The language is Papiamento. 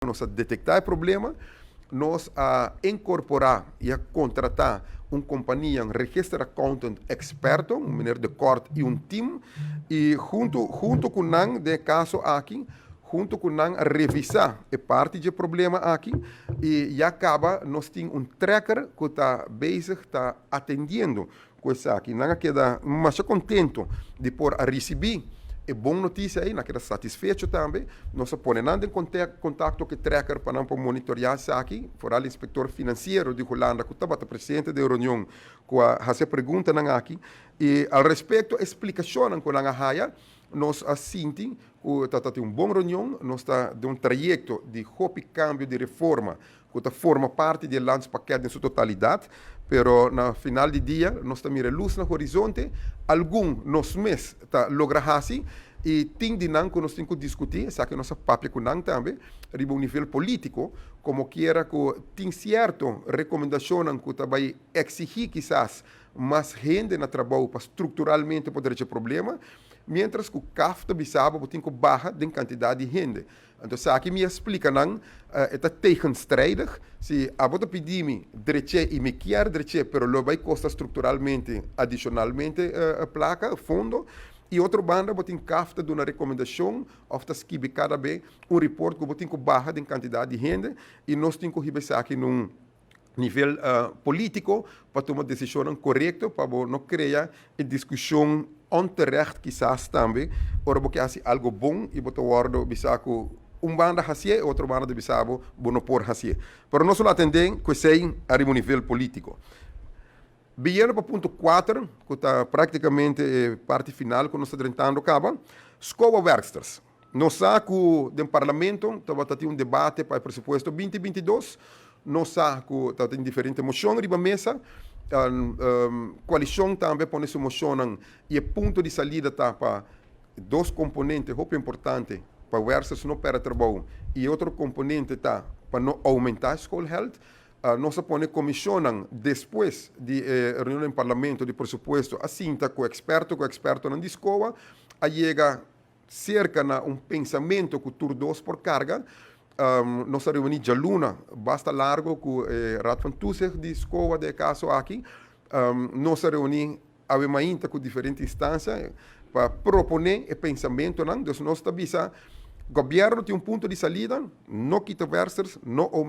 Nos a detektá e problema, nos a inkorporá i a kontratá un kompania, un register accountant eksperto, un meneer De Kort i un team, i huntu ku nan, den e kaso aki, huntu ku nan a revisá e parti di e problema aki i ya kaba nos tin un tracker ku ta bezig ta atendiendo ku esaki. Nan a keda masha kontentu di por a risibí e bon notisia ei, nan a keda satisfecho tambe. Nos a pone nan den kontakto ku e tracker pa nan por monitoriá esaki, foral inspektor finansiero di Hulanda ku tabata presente den e reunion ku a hasi e preguntanan aki i al respekto e splikashonnan ku nan a haya. Nos a sinti ku ta ta tin un bon reunion, nos ta den un trayekto di hopi kambio di reforma ku ta forma parti di e landspakket den su totalidat, pero na final di dia nos ta mira e lus na horizonte, algun nos mes ta logra hasi i tin di nan ku nos tin ku diskutí, esaki nos a papia ku nan tambe riba un nivel polítiko, komokiera ku tin sierto rekomendashonnan ku ta bai eksigí kisas mas hende na trabou pa strukturalmente por drecha e problema, miéntras ku CAF ta bisa bo bo tin ku baha den kantidat di hende. Anto esaki mi a splika nan, e ta tegenstrijdig. Si abo ta pidi mi drech'é i mi kier drech'é, pero lo bai kosta strukturalmente adishonalmente plaka, fondo. I otro banda bo tin CAF ta duna rekomendashon òf ta skibi kada be un report ku bo tin ku baha den kantidat di hende i nos tin ku hiba esaki na un nivel polítiko pa tuma desishonnan korekto pa bo no krea e diskushon onterecht kisas tambe ora bo ke hasi algo bon i bo ta wòrdu bisa ku un banda hasié e otro banda ta bisa bo bo no por hasié. Pero nos lo atendé ku esei ariba un nivel polítiko. Biyendo pa punto kuater ku ta praktikamente e parti final ku nos ta drentando kaba, Skowa Werksters. Nos sa ku den Parlamento tabata tin un debate pa e presupuesto 2022. Nos sa ku tabatin diferente moshon riba mesa. Koalishon tambe a pone su moshonnan i e punto di salida ta pa dos komponente hopi importante pa wèrksters no pèrdè trabou i e otro komponente ta pa no oumentá e schoolgeld. Nos a pone komishonnan despues di e reunion den Parlamento di presupuesto a sinta ku eksperto ku ekspertonan di SCOA a yega serka na un pensamentu ku tur dos por karga. Nos a reuní djaluna basta largo ku e Raad van Toezicht di SCOA den e kaso aki. Nos a reuní awe mainta ku diferente instansia pa proponé e pensamentunan. Dus nos ta bisa gobièrnu tin un punto di salida, no kita wèrsters, no oumentá.